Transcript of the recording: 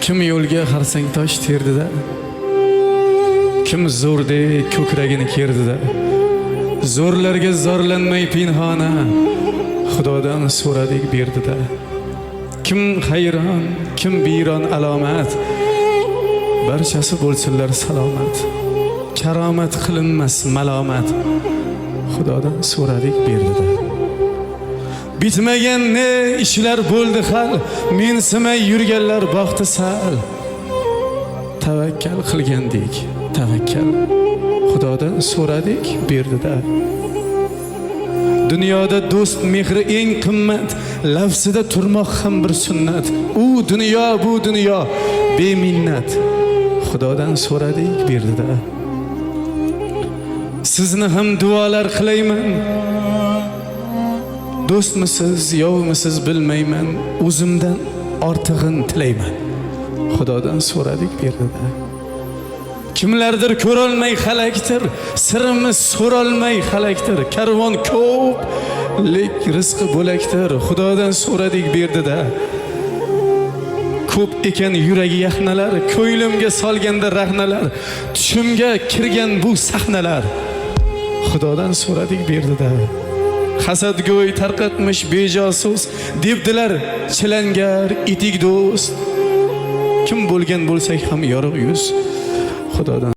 Kim yo'lga xarsang tosh terdida, kim zo'rdek ko'kragini kerdida, zo'rlarga zorlanmay pinhona, Xudodan so'radik, berdida. Kim hayron, kim biyron alomat, barchasi bo'lsinlar salomat. Karomat qilinmas malomat, Xudodan so'radik, berdida. Bitmagan ne ishlar bo'ldi hal, mensimay yurganlar boqdi sal. Tavakkal qilgandik, tavakkal, Xudodan so'radik, berdida. Dunyoda do'st mehri eng qimmat, lafzida turmoq ham bir sunnat. U dunyo, bu dunyo beminnat, Xudodan so'radik, berdida. Sizni ham duolar qilayman. Do'stmisiz, yovmisiz, bilmayman, o'zimdan ortig'in tilayman. Xudodan so'radik, berdida. Kimlardir ko'rolmay halakdir, sirimiz so'rolmay halakdir. Karvon ko'p, lek rizqi bo'lakdir. Xudodan so'radik, berdida. Ko'p ekan yuragi yaxnalar, ko'nglimga solganda rahnalar, tushimga kirgan bu sahnalar. Xudodan so'radik, berdida. Hasadgo'y tarqatmish bejo so'z, debdilar chilangar etik do'st. Kim bo'lgan bo'lsak ham yorug' yuz, Xudodan